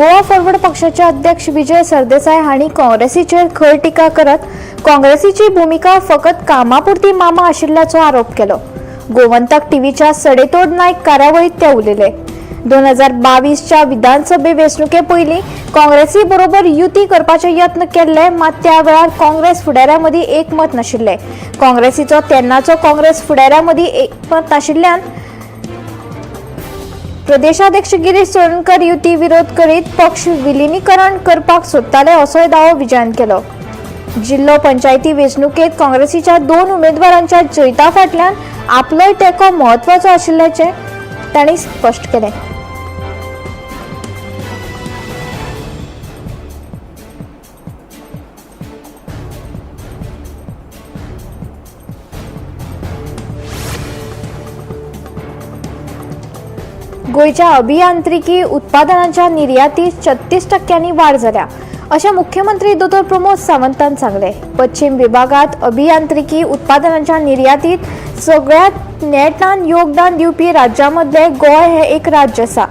Goa forward पक्षाचे अध्यक्ष विजय सरदेसाय हांणी काँग्रेसीचेर खर टिका करत काँग्रेसीची भुमिका फकत कामापुरती मामा आशिल्ल्याचो आरोप केलो. गोवंतक टीव्हीच्या सडेतोड नायक कार्यावळीत ते उलयले. 2022च्या विधानसभे वेंचणुके पयलीं काँग्रेसी बरोबर युती करपाचे यत्न केल्ले, मात त्या वेळार काँग्रेस फुडाऱ्यां मदीं एकमत नाशिल्लें. काँग्रेसीचो तेन्नाचो काँग्रेस फुडाऱ्यां मदीं एकमत नाशिल्ल्यान प्रदेशाध्यक्ष गिरीश चोडणकर युती विरोध करीत पक्ष विलिनीकरण करपाक सोदताले असोय दावो विजयान केलो. जिल्लो पंचायती वेंचणुकेत काँग्रेसीच्या 2 उमेदवारांच्या जैता फाटल्यान आपलोय तेंको म्हत्वाचो आशिल्ल्याचें तांणी स्पश्ट केलें. गोंयच्या अभियांत्रिकी उत्पादनाच्या निर्यातीत 36% वाड जाल्या अशें मुख्यमंत्री दोतोर प्रमोद सावंतान सांगलें. पश्चिम विभागांत अभियांत्रिकी उत्पादनाच्या निर्यातीत सगळ्यांत नेटान योगदान दिवपी राज्यांमदलें गोंय हें एक राज्य आसा.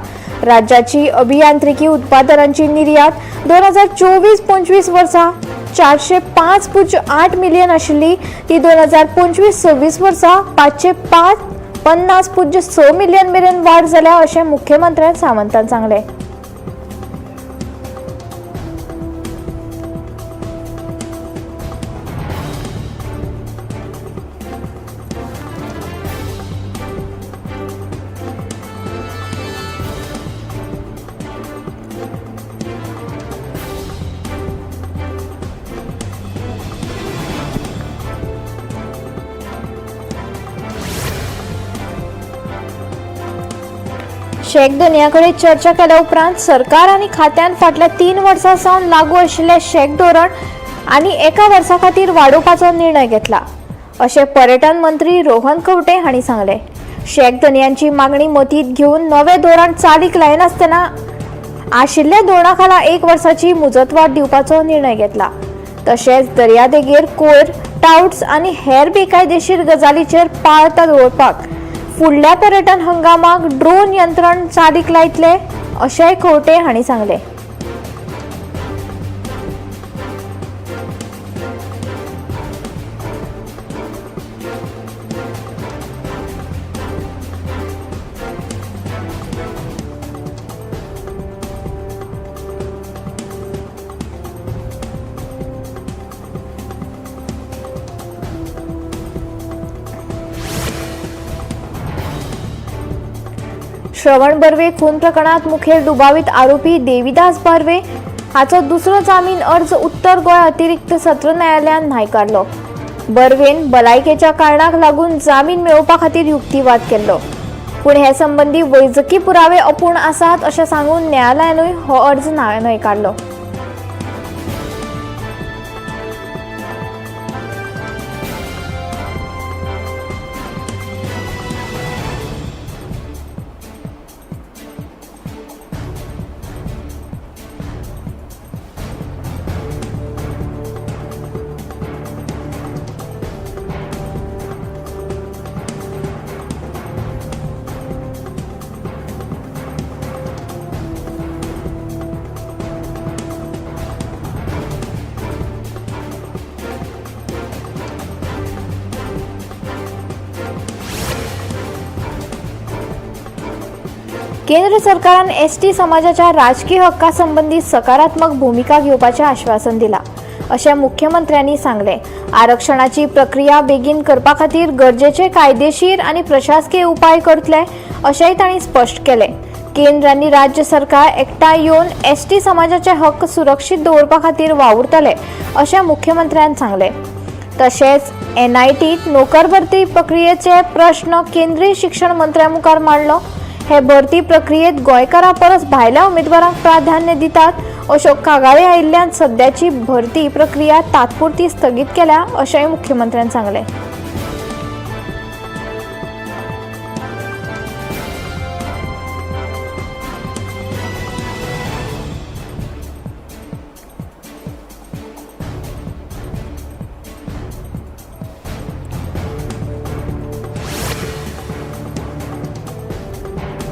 राज्याची अभियांत्रिकी उत्पादनांची निर्यात 2024-25 वर्सा 405.8 मिलियन आशिल्ली, ती 2025-26 वर्सा 550.6 मिलियन मेरेन वाड जाल्या अशें मुख्यमंत्र्यान सावंतान सांगलें. शॅक धनया कडेन चर्चा केल्या उपरांत सरकार आनी खात्यान फाटल्या 3 वर्सां सावन लागू आशिल्लें शॅक धोरण आनी 1 वर्सा खातीर वाडोवपाचो निर्णय घेतला अशें पर्यटन मंत्री रोहन खंवटे हांणी सांगलें. शॅक धनयांची मागणी मतींत घेवन नवें धोरण चालीक लायनासतना आशिल्ल्या धोरणा खाला 1 वर्साची मुजतवाड दिवपाचो निर्णय घेतला. तशेंच दर्यादेगेर कोयर, टावट्स आनी हेर बेकायदेशीर गजालीचेर पाळता दवरपाक फुडल्या पर्यटन हंगामाक ड्रोन यंत्रण चालीक लायतले अशेंय खंवटे हांणी सांगलें. श्रवण बर्वे खून प्रकरणात मुखेल दुबावीत आरोपी देविदास बर्वे हाचो दुसरो जामीन अर्ज उत्तर गोंय अतिरिक्त सत्र न्यायालयान न्हयकारलो. बर्वेन भलायकेच्या कारणाक लागून जामीन मेळोवपा खातीर युक्तिवाद केल्लो, पूण हे संबंदी वैजकी पुरावे अपूर्ण आसात अशें सांगून न्यायालयानूय हो अर्ज न्हयकारलो. केंद्र सरकारान एसटी समाजाच्या राजकी हक्का संबंदी सकारात्मक भूमिका घेवपाचें आश्वासन दिलां अशें मुख्यमंत्र्यांनी सांगलें. आरक्षणाची प्रक्रिया बेगीन करपा खातीर गरजेचे कायदेशीर आनी प्रशासकीय उपाय करतले अशेंय तांणी स्पश्ट केलें. केंद्र आनी राज्य सरकार एकठांय येवन एसटी समाजाचे हक्क सुरक्षीत दवरपा खातीर वावुरतले अशें मुख्यमंत्र्यान सांगलें. तशेंच एनआयटीत नोकर भरती प्रक्रियेचे प्रश्न केंद्रीय शिक्षण मंत्र्या मुखार मांडलो. हे भरती प्रक्रियेत गोंयकारां परस भायल्या उमेदवारांक प्राधान्य दितात अश्यो कागाळी आयिल्ल्यान सद्याची भरती प्रक्रिया तात्पुरती स्थगीत केल्या अशेंय मुख्यमंत्र्यान सांगलें.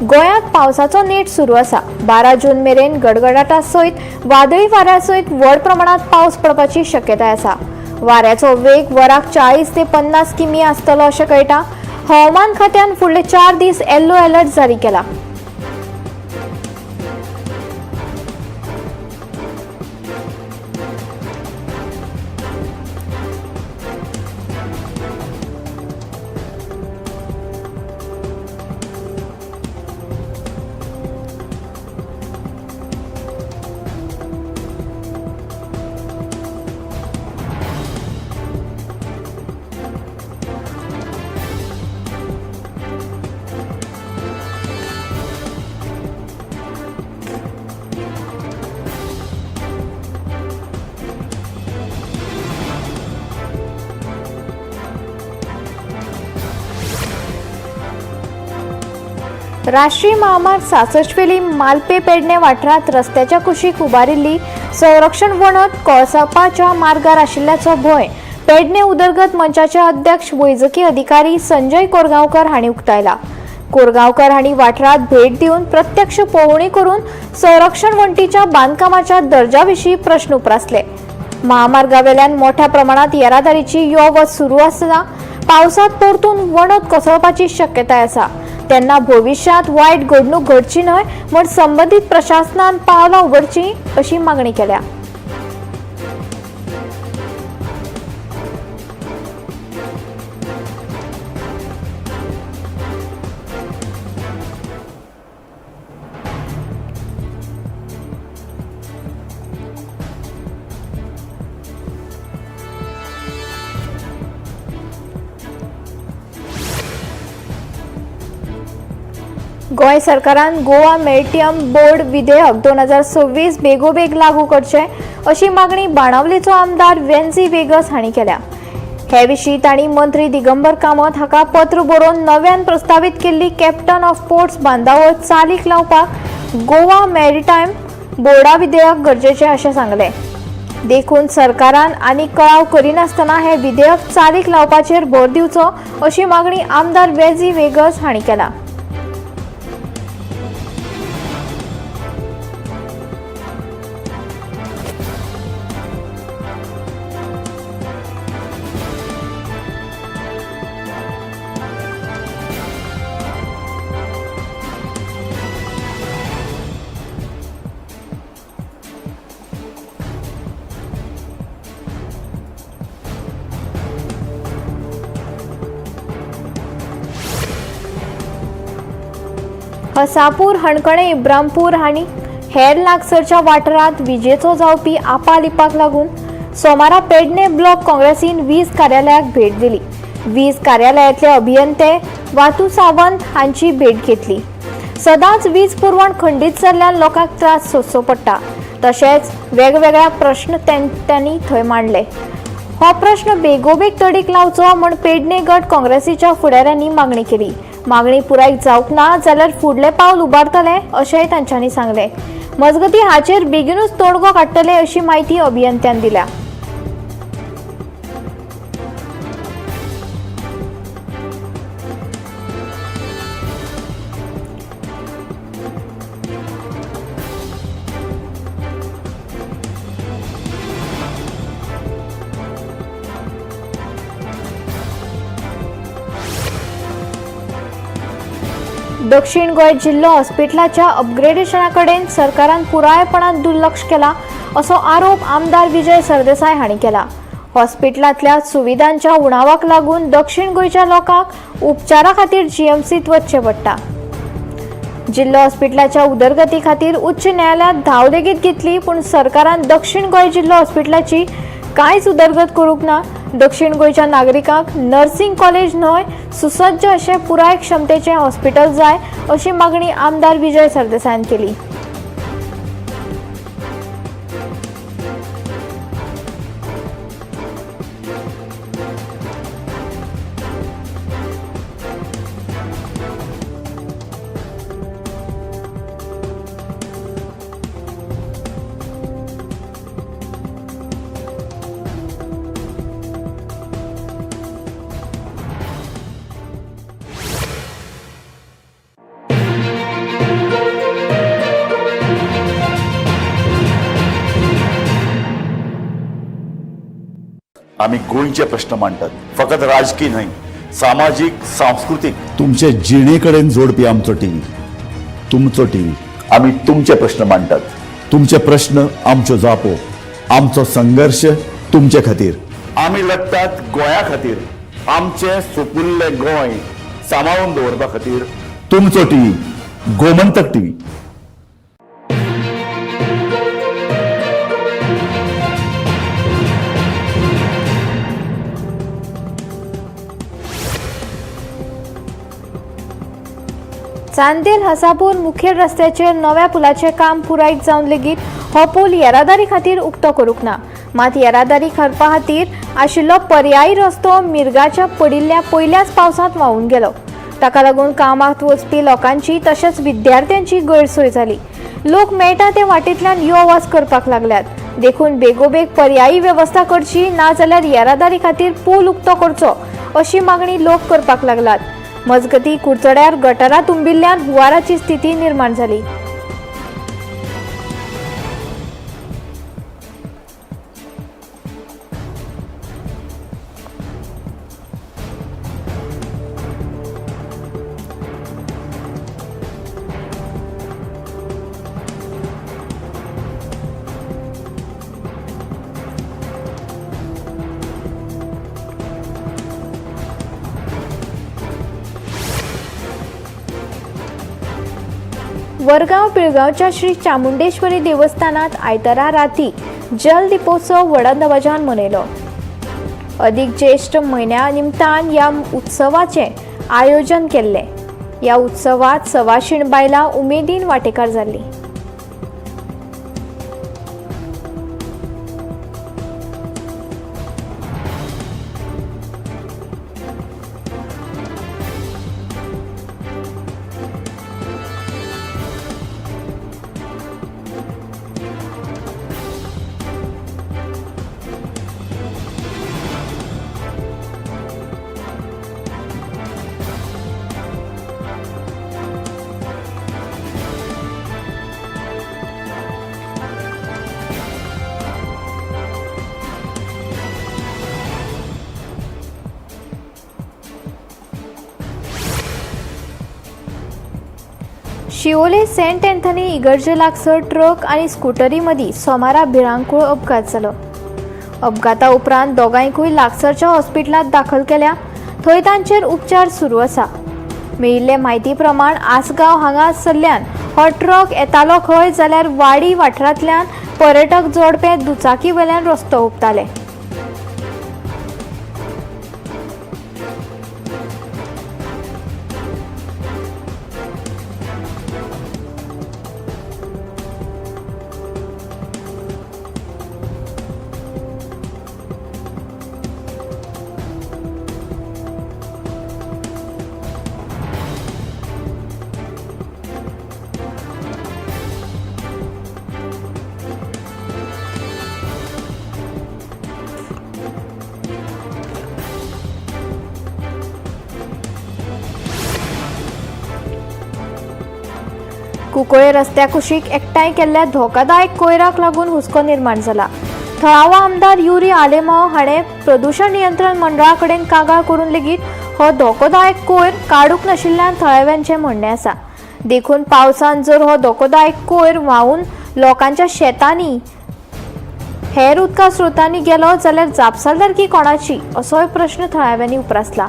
गोंयांत पावसाचो नेट सुरू आसा. 12 जून मेरेन गडगडाटा सयत वादळी वाऱ्या सयत व्हड प्रमाणात पावस पडपाची शक्यताय आसा. वाऱ्याचो वेग वराक 40 ते 50 किमी आसतलो अशें कळटा. हवामान खात्यान फुडले 4 दीस येल्लो अलर्ट जारी केला. राष्ट्रीय महामार्ग 66 वेली मालपे पेडणे वाठारांत रस्त्याच्या कुशीक उबारिल्ली संरक्षण वणत कोळसपाच्या मार्गार आशिल्ल्याचो भंय पेडणे उदरगत मंचाचे अध्यक्ष वैजकी अधिकारी संजय कोरगांवकर हांणी उक्तायला. कोरगांवकर हांणी वाठारांत भेट दिवन प्रत्यक्ष पळोवणी करून संरक्षण वण्टीच्या बांदकामाच्या दर्जा विशीं प्रश्न उप्रासले. महामार्गावेल्यान मोठ्या प्रमाणात येरादारीची यो वच सुरू आसतना पावसांत परतून वणत कोसळपाची शक्यताय आसा. तेन्ना भविष्यात वायट घडणूक घडची न्हय म्हूण संबंदीत प्रशासनान पावलां उगडचीं अशी मागणी केल्या. गोंय सरकारान गोवा मेरिटायम बोर्ड विधेयक 2026 बेगोबेग लागू करचें अशी मागणी बाणावलेचो आमदार वेन्झी वेगस हांणी केल्या. हे विशीं तांणी मंत्री दिगंबर कामत हाका पत्र बरोवन नव्यान प्रस्तावीत केल्ली कॅप्टन ऑफ पोर्ट्स बांदावळ चालीक लावपाक गोवा मेरिटायम बोर्डा विधेयक गरजेचें अशें सांगलें. देखून सरकारान आनी कळाव करिनासतना हे विधेयक चालीक लावपाचेर भर दिवचो अशी मागणी आमदार वेन्झी वेगस हांणी केला. हसापूर, हणखणे, इब्रामपूर आनी हेर लागसरच्या वाठारांत विजेचो जावपी आपालिपाक लागून सोमारा पेडणे ब्लॉक काँग्रेसीन वीज कार्यालयाक भेट दिली. वीज कार्यालयांतले अभियंते वातू सावंत हांची भेट घेतली. सदांच वीज पुरवण खंडीत जाल्ल्यान लोकांक त्रास सोंसचो पडटा. तशेंच वेगवेगळ्या प्रश्न तांणी थंय मांडले. हो प्रश्न बेगोबेग तडीक लावचो म्हूण पेडणे गट काँग्रेसीच्या फुडाऱ्यांनी मागणी केली. मागणी पुराय जावंक ना जाल्यार फुडलें पावल उबारतले अशेंय तांच्यांनी सांगलें. मजगतीं हाचेर बेगीनूच तोडगो काडटले अशी म्हायती अभियंत्यान दिल्या. दक्षिण गोंय जिल्लो हॉस्पिटलाच्या अपग्रेडेशना कडेन सरकारान पुरायपणान दुर्लक्ष केला असो आरोप आमदार विजय सरदेसाय हांणी केला. हॉस्पिटलांतल्या सुविधांच्या उणावाक लागून दक्षिण गोंयच्या लोकांक उपचारा खातीर जीएमसीत वचचें पडटा. जिल्लो हॉस्पिटलाच्या उदरगती खातीर उच्च न्यायालयांत धांव लेगीत घेतली, पूण सरकारान दक्षिण गोंय जिल्लो हॉस्पिटलाची कांयच उदरगत करूंक ना. दक्षिण गोंयच्या नागरिकांक नर्सिंग कॉलेज न्हय, सुसज्ज अशें पुराय क्षमतेचें हॉस्पिटल जाय अशी मागणी आमदार विजय सरदेसायान केली. आमी गोंयचे प्रश्न मांडटात, फकत राजकी न्हय, सामाजीक, सांस्कृतीक, तुमचे जिणे कडेन जोडपी आमचो टीव्ही, तुमचो टीव्ही. आमी तुमचे प्रश्न मांडटात, तुमचे प्रश्न आमच्यो जापो, आमचो संघर्श तुमचे खातीर. आमी लढटात गोंया खातीर, आमचें सुपुल्लें गोंय सांबाळून दवरपा खातीर. तुमचो टीव्ही, गोमंतक टीव्ही. चांदेल हसापूर मुखेल रस्त्याचेर नव्या पुलाचें काम पुराय जावन लेगीत हो पूल येरादारी खातीर उक्तो करूंक ना. मात येरादारी करपा खातीर आशिल्लो पर्यायी रस्तो मिर्गाच्या पडिल्ल्या पयल्याच पावसांत व्हांवून गेलो. ताका लागून कामाक वचपी लोकांची तशेंच विद्यार्थ्यांची गैरसोय जाली. लोक मेळटा ते वाटेंतल्यान यो वच करपाक लागल्यात. देखून बेगोबेग पर्यायी वेवस्था करची, नाजाल्यार येरादारी खातीर पूल उक्तो करचो अशी मागणी लोक करपाक लागलात. मजगती कुडचड्यार गटारां तुंबिल्ल्यान हुंवाराची स्थिती निर्माण जाली. वरगांव पिळगांवच्या श्री चामुंडेश्वरी देवस्थानात आयतारा राती जल दीपोत्सव व्हडा दबाज्यान मनयलो. अधिक ज्येष्ठ म्हयन्या निमतान ह्या उत्सवाचें आयोजन केल्लें. ह्या उत्सवात सवाशीण बायलां उमेदीन वांटेकार जाल्लीं. शिवोले सेंट अँथनी इगर्जे लागसर ट्रक आनी स्कुटरी मदीं सोमारा भिरांकूळ अपघात जालो. अपघाता उपरांत दोगांयकूय लागसरच्या हॉस्पिटलांत दाखल केल्या. थंय तांचेर उपचार सुरू आसा. मेळिल्ले म्हायती प्रमाण आसगांव हांगासरल्यान हो ट्रक येतालो खंय, जाल्यार वाडी वाठारांतल्यान पर्यटक जोडपें दुचाकी वेल्यान रस्तो हुपताले. कुंकळे रस्त्या कुशीक एकठांय केल्ल्या धोकादायक कोयराक लागून हुस्को निर्माण जाला. थळावो आमदार युरी आलेमाव हाणें प्रदूशण नियंत्रण मंडळा कडेन कागाळ करून लेगीत हो धोकोदायक कोयर काडूंक नाशिल्ल्यान थळाव्यांचें म्हणणें आसा. देखून पावसान जर हो धोकोदायक कोयर व्हांवून लोकांच्या शेतांनी हेर उदका स्रोतांनी गेलो जाल्यार जापसालदारकी कोणाची असोय प्रश्न थळाव्यांनी उप्रासला.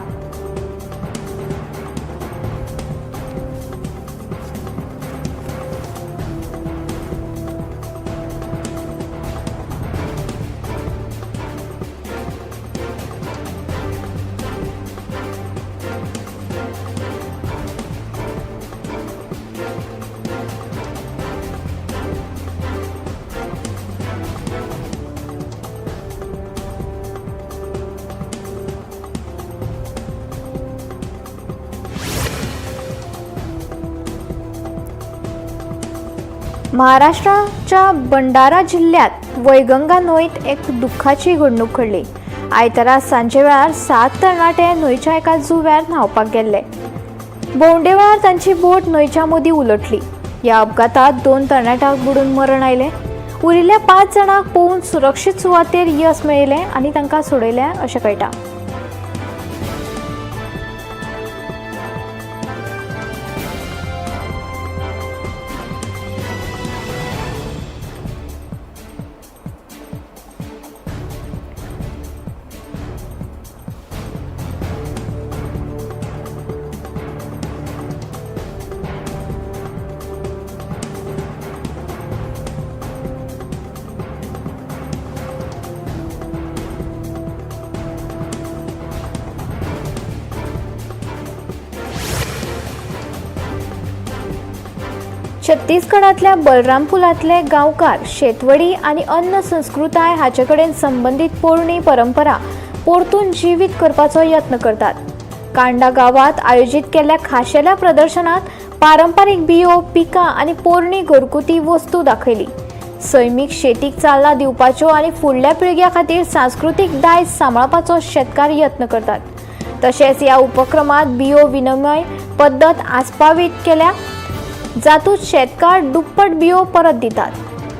महाराष्ट्राच्या भंडारा जिल्ह्यात वैगंगा न्हंयत एक दुख्खाची घडणूक घडली. आयतारा सांजे वेळार 7 तरणाटे न्हंयच्या एका जुव्यार न्हांवपाक गेल्ले. भोंवडे वेळार तांची बोट न्हंयच्या मदीं उलटली. ह्या अपघातात 2 तरणाट्यांक बुडून मरण आयलें. उरिल्ल्या 5 जाणांक पोवून सुरक्षीत सुवातेर येस मेळयलें आनी तांकां सोडयले अशें कळटा. छत्तीसगडांतल्या बलरामपुलांतले गांवकार शेतवडी आनी अन्न संस्कृताय हाचे कडेन संबंदीत पोरणी परंपरा परतून जिवीत करपाचो यत्न करतात. कांडा गांवांत आयोजीत केल्ल्या खाशेल्या प्रदर्शनांत पारंपारीक बियो, पिकां आनी पोरणी घरगुती वस्तू दाखयली. सैमीक शेतीक चालना दिवपाच्यो आनी फुडल्या पिळग्या खातीर सांस्कृतीक दायज सांबाळपाचो शेतकार यत्न करतात. तशेंच ह्या उपक्रमांत बियो विनिमय पद्दत आस्पावीत केल्या, जातूंत शेतकार दुप्पट बियो परत दितात.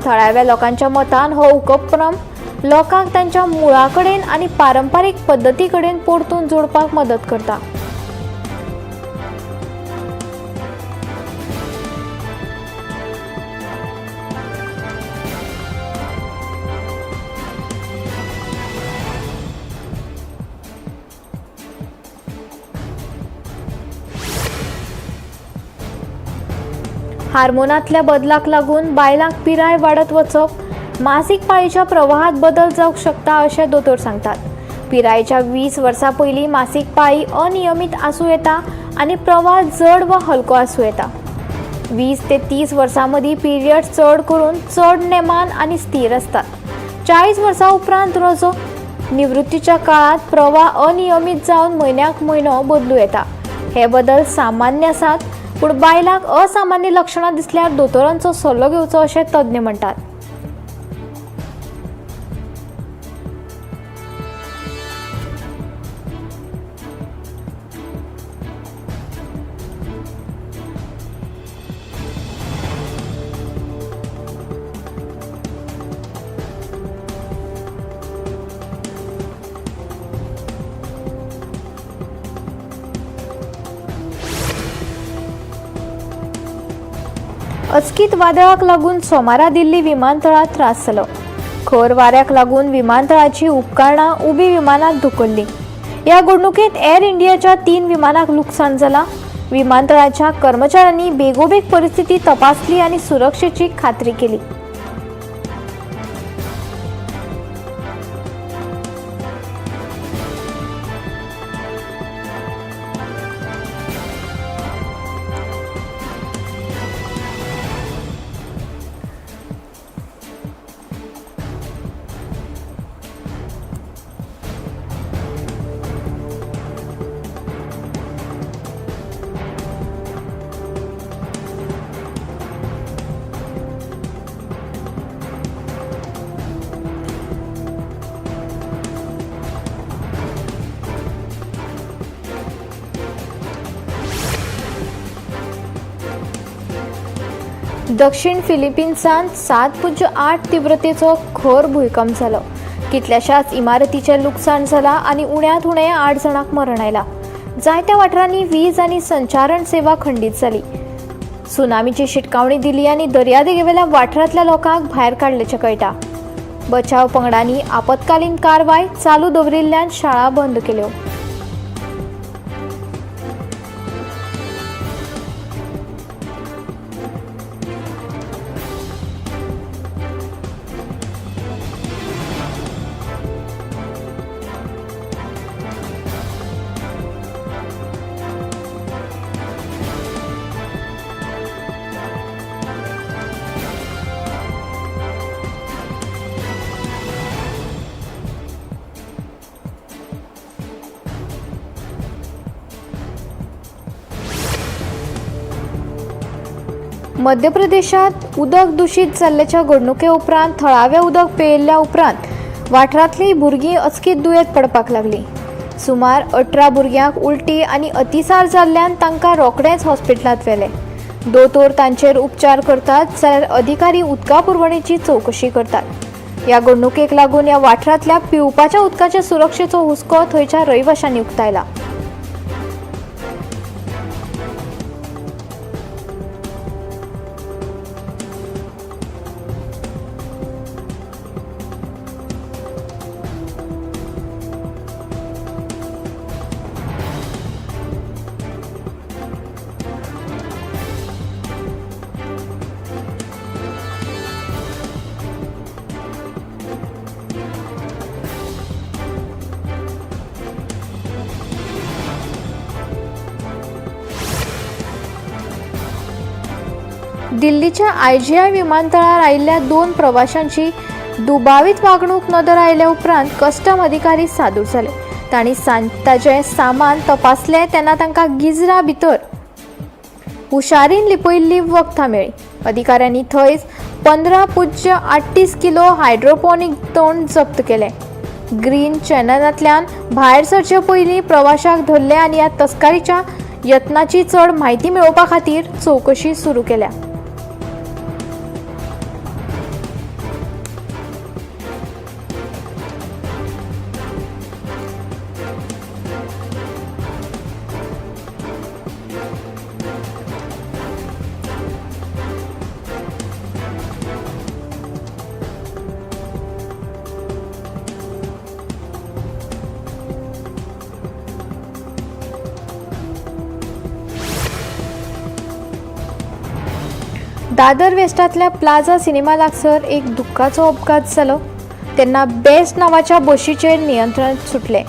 थळाव्या लोकांच्या मतान हो उपक्रम लोकांक तांच्या मुळा कडेन आनी पारंपारीक पद्दती कडेन परतून जोडपाक मदत करता. हार्मोनांतल्या बदलाक लागून बायलांक पिराय वाडत वचप, मासीक पाळीच्या प्रवाहात बदल जावंक शकता अशें दोतोर सांगतात. पिरायेच्या 20 वर्सां पयलीं मासीक पाळी अनियमीत आसूं येता आनी प्रवाह जड वा हलको आसूं येता. 20 ते 30 वर्सां मदीं पिरियड्स चड करून चड नेमान आनी स्थीर आसतात. 40 वर्सां उपरांत रोजो निवृत्तीच्या काळांत प्रवाह अनियमीत जावन म्हयन्याक म्हयनो बदलूं येता. हे बदल सामान्य आसात, पूण बायलांक असामान्य लक्षणां दिसल्यार दोतोरांचो सल्लो घेवचो अशें तज्ञ म्हणटात. अचकीत वादळाक लागून सोमारा दिल्ली विमानतळार त्रास जालो. खर वाऱ्याक लागून विमानतळाची उपकरणां उबी विमानांत धुकल्लीं. ह्या घडणुकेंत एअर इंडियाच्या 3 विमानांक लुकसाण जालां. विमानतळाच्या कर्मचाऱ्यांनी बेगोबेग परिस्थिती तपासली आनी सुरक्षेची खात्री केली. दक्षिण फिलिपिन्सांत 7.8 तीव्रतेचो खर भूंयकांप जालो. कितल्याशाच इमारतीचें लुकसाण जालां आनी उण्यांत उणें 8 जाणांक मरण आयलां. जायत्या वाठारांनी वीज आनी संचारण सेवा खंडीत जाली. सुनामीची शिटकावणी दिली आनी दर्यादेगेवेल्या वाठारांतल्या लोकांक भायर काडल्याचें कळटा. बचाव पंगडांनी आपत्कालीन कारवाय चालू दवरिल्ल्यान शाळा बंद केल्यो. मध्य प्रदेशात उदक दूषित जाल्ल्याच्या घडणुके उपरांत थळावें उदक पियेल्ल्या उपरांत वाठारांतलीं भुरगीं अचकीत दुयेंत पडपाक लागलीं. सुमार 18 भुरग्यांक उलटी आनी अतिसार जाल्ल्यान तांकां रोखडेंच हॉस्पिटलांत व्हेले. दोतोर तांचेर उपचार करतात जाल्यार अधिकारी उदका पुरवणेची चवकशी करतात. ह्या घडणुकेक लागून ह्या वाठारांतल्या पिवपाच्या उदकाच्या सुरक्षेचो हुस्को थंयच्या रहिवाशांनी उक्तायला. दिल्लीच्या आयजीआय विमानतळार आयिल्ल्या 2 प्रवाशांची दुबावीत वागणूक नदर आयल्या उपरांत कस्टम अधिकारी सादूर जाले. तांणी ताचें सामान तपासलें तेन्ना तांकां गिजरा भितर हुशारीन लिपयिल्ली वखदां मेळ्ळी. अधिकाऱ्यांनी थंयच 15.38 किलो हायड्रोपोनीक तण जप्त केलें. ग्रीन चॅनलांतल्यान भायर सरचे पयलीं प्रवाशाक धरले आनी ह्या तस्करीच्या यत्नाची चड म्हायती मेळोवपा खातीर चवकशी सुरू केल्या. दादर वेस्टांतल्या प्लाझा सिनेमा लागसर एक दुख्खाचो अपघात जालो तेन्ना बेस्ट नांवाच्या बशीचेर नियंत्रण सुटलें.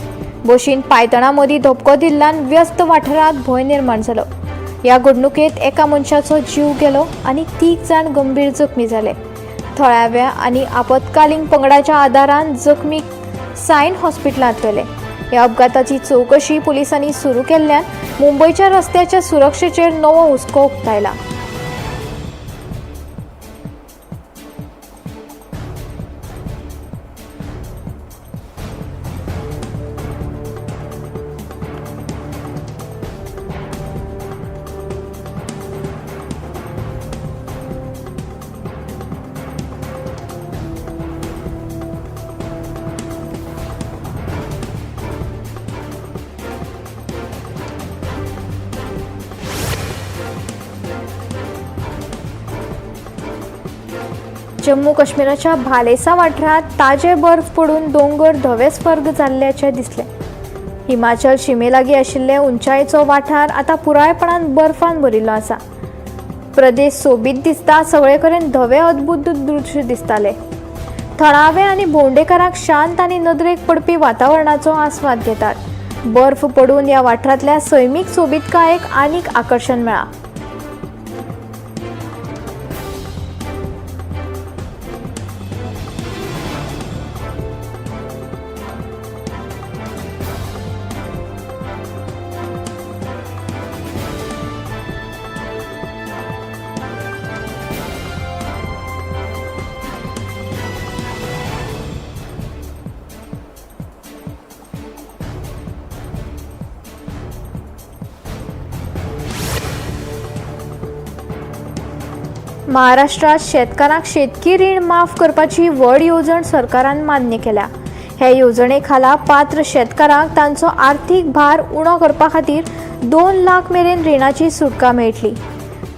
बशीन पायतणा मदीं धपको दिल्ल्यान व्यस्त वाठारांत भंय निर्माण जालो. ह्या घडणुकेंत एका मनशाचो जीव गेलो आनी 3 जाण गंभीर जखमी जाले. थळाव्या आनी आपत्कालीन पंगडाच्या आदारान जखमी सायन हॉस्पिटलांत व्हेले. ह्या अपघाताची चवकशी पुलिसांनी सुरू केल्ल्यान मुंबयच्या रस्त्याच्या सुरक्षेचेर नवो हुस्को उक्तायला. जम्मू काश्मीराच्या भालेसा वाठारांत ताजे बर्फ पडून दोंगर धवे स्वर्ग जाल्ल्याचें दिसलें. हिमाचल शिमे लागीं आशिल्ले उंचायेचो वाठार आतां पुरायपणान बर्फान भरिल्लो आसा. प्रदेश सोबीत दिसता, सगळे कडेन धवे अद्भुत दृश्य दिसताले. थळावे आनी भोंवडेकारांक शांत आनी नदरेक पडपी वातावरणाचो आस्वाद घेतात. बर्फ पडून ह्या वाठारांतल्या सैमीक सोबीतकायेक आनीक आकर्शण मेळ्ळां. महाराष्ट्रात शेतकारांक शेतकी रीण माफ करपाची व्हड येवजण सरकारान मान्य केल्या. हे येवजणे खाला पात्र शेतकारांक तांचो आर्थीक भार उणो करपा खातीर 2 लाख मेरेन रिणाची सुटका मेळटली.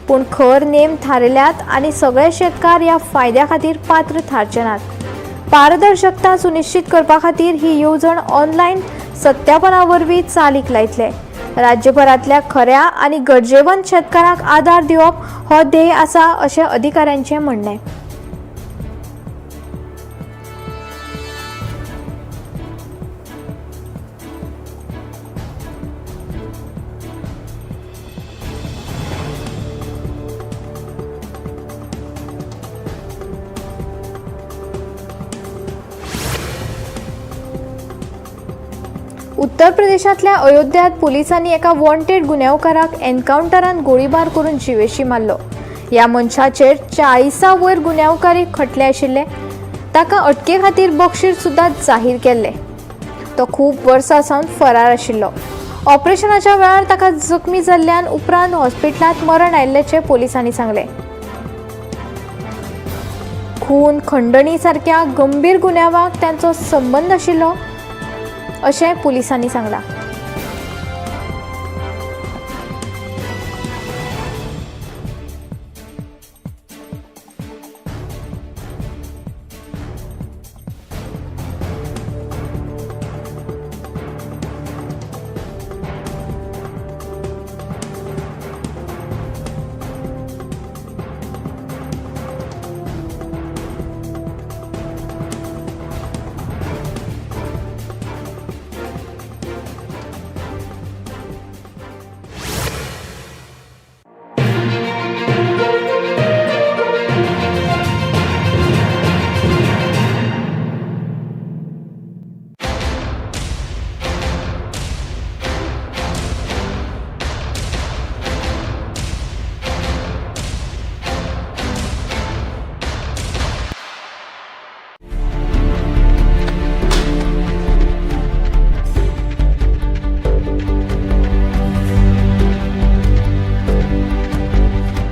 पूण खर नेम थारयल्यात आनी सगळे शेतकार ह्या फायद्या खातीर पात्र थारचे नात. पारदर्शकता सुनिश्चित करपा खातीर ही येवजण ऑनलायन सत्यापना वरवीं चालीक लायतले. राज्यभरांतल्या खऱ्या आनी गरजेवंत शेतकारांक आदार दिवप हो ध्येय आसा अशें अधिकाऱ्यांचें म्हणणें. उत्तर प्रदेशांतल्या अयोध्यांत पुलिसांनी एका वॉन्टेड गुन्यांवकाराक एन्कावंटरान गोळीबार करून जिवेशी मारलो. ह्या मनशाचेर 40 वयर गुन्यांवकारी खटले आशिल्ले. ताका अटके खातीर बक्षीस सुद्दां जाहीर केल्लें. तो खूब वर्सां सावन फरार आशिल्लो. ऑपरेशनाच्या वेळार ताका जखमी जाल्ल्यान उपरांत हॉस्पिटलांत मरण आयिल्ल्याचें पोलिसांनी सांगलें. खून, खंडणी सारक्या गंभीर गुन्यांवाक तांचो संबंद आशिल्लो अशें पुलिसांनी सांगलां.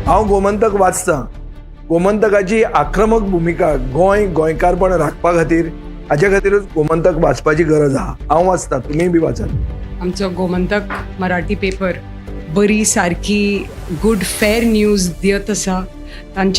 हांव गोमंतक वाचतां. गोमंतकाची आक्रमक भुमिका गोंय गोंयकारपण राखपा खातीर, हाच्या खातीरूच गोमंतक वाचपाची गरज आहा. हांव वाचतां, तुमीय बी वाचात. आमचो गोमंतक मराठी पेपर बरी सारकी गुड फेर न्यूज दियत आसा तांचे.